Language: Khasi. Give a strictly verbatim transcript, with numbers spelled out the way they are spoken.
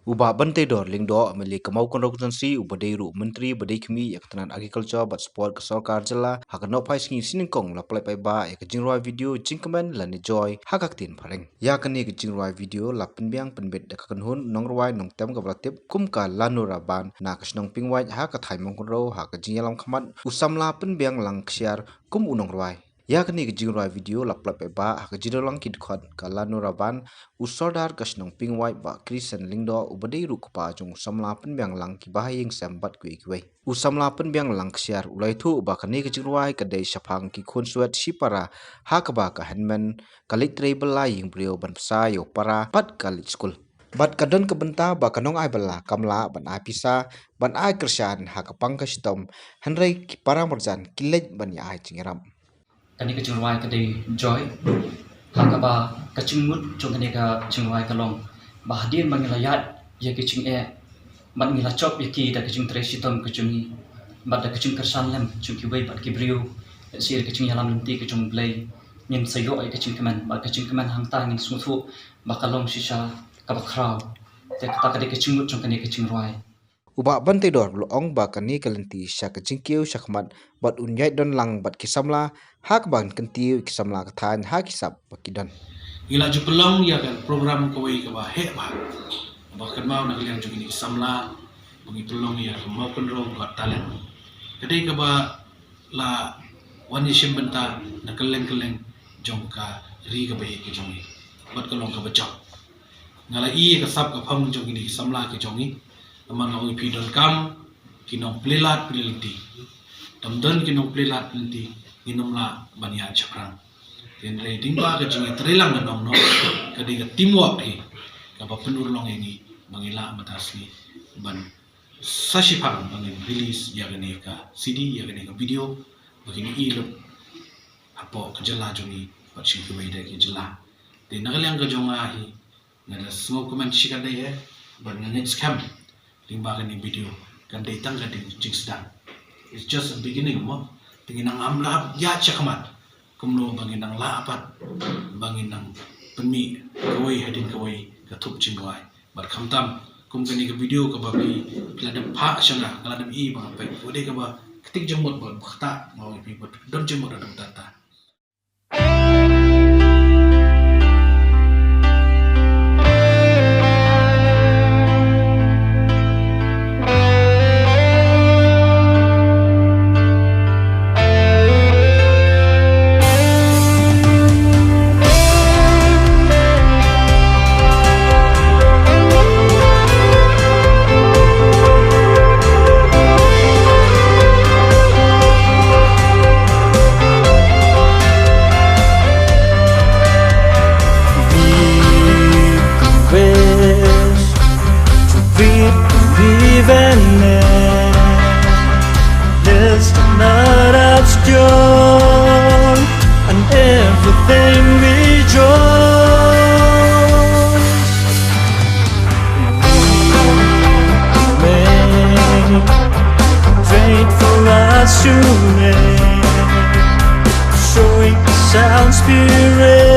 U Bah Banteidor Lyngdoh, M L A ka Mawkynrew Constituency, uba dei ruh u Myntri ba dei khmih ïa ka tnat Agriculture bad Sport ka Sorkar Jylla, ha ka nohphai sngi Shitningkong la pynlait paidbah ïa ka jingrwai video Jingkmen lane Joy ha ka ktien phareng. Ïa kane ka jingrwai video la pynbiang pynbit da ka kynhun nongrwai nongtem kaba la tip kum ka Lanura Band na ka shnong Pingwait ha ka thaiñ Mawkynrew ha ka jingïalam khmat u samla pynbiang lang ksiar kum u nongrwai. Ïa kane ka jingrwai video la pynlait paidbah ha ka jingdon lang ki dkhot ka Lanura Band, u Sordar ka shnong Pingwait Bah Christian Lyngdoh uba dei ruh u kpa jong u samla pynbiang lang kiba ha ïing sem bad kiwei kiwei. U samla pynbiang lang ksiar u la ïathuh ba kane ka jingrwai ka dei shaphang ki khunswet shipara ha kaba ka hynmen ka leit trei bylla ïing briew ban bsa ïa u para bad ka leit skul. Bad ka don ka bynta ba ka nongai bylla kam lah ban ai pisa ban ai kyrshan ha ka pang ka shitom, hynrei ki para marjan ki leit ban ïa ai jingïarap. Kane ka jingrwai ka dei Joy. Ha kaba ka jingmut jong kane ka jingrwai ka long ba hadien ba ngi la ïaid ïa ki jingeh bad ngi la jop ïa ki da ka jingtrei shitom ka jong ngi bad da ka jingkyrshan lem jong kiwei pat ki briew, lehse da ka jingïalam lynti ka jong U Blei, ngin sa ïoh ïa ka jingkmen bad ka jingkmen hangta ngin sngewthuh ba ka long shisha kaba khraw. Te kata ka dei ka jingmut jong kane ka jingrwai. U Bah Banteidor u la ong ba kane ka lynti sha ka jingkiew shakhmat bad un ïaid don lang bad ki samla ha kaba kyntiew ki samla ka thaiñ ha ki sap ba ki don. Ngi la ju pynlong ïa ka program kawei kaba heh bha, ba kynmaw na ka liang jong kine ki samla ba ngi pynlong ïa ka Mawkynrew Got Talent. Ka dei kaba la wan ïashim bynta na kylleng kylleng jong ka ri kaba ïeit ka jong ngi bad ka long kaba jop. Nga la ïohi ïa ka sap ka phong jong kine ki samla ki jong ngi. Namar nga ong ïa phi, donkam ki nongplie lad plie lynti. Tam don ki nongplie lad plie lynti, ngin ym lah ban ïaid shaphrang. Hynrei lyngba ka jingïatreilang ka nongno, ka dei ka teamwork hi kaba pynurlong ïa ngi ba ngi lah mynta sngi ban sa shiphang ba ngin release ïa kane ka C D, ïa kane ka video ba kin ïohi lut hapoh ka jylla jong ngi bad sha kiwei de ki jylla. Te na ka liang ka jong nga hi, nga da sngewkmen shikatdei eh bad nga ngeit skhem lyngba kane video kan dei tang ka ding jingsdang. It's just a beginning mo. Te ngin nang amlap ïa shakhmat kumno ba ngin nang lah pat ba ngin nang pynmih kawei hadien kawei ka thup jingrwai. Bad khamtam kum kane ka video kaba phi la dep phah sha nga, nga la dep ïohi ba nga peit, ka dei kaba ktik jingmut bad ba kata nga ong ïa phi ba don jingmut da dum tata. Wish to be even There's not obscure and everything rejoice. Make faithful as you may, showing sound spirit.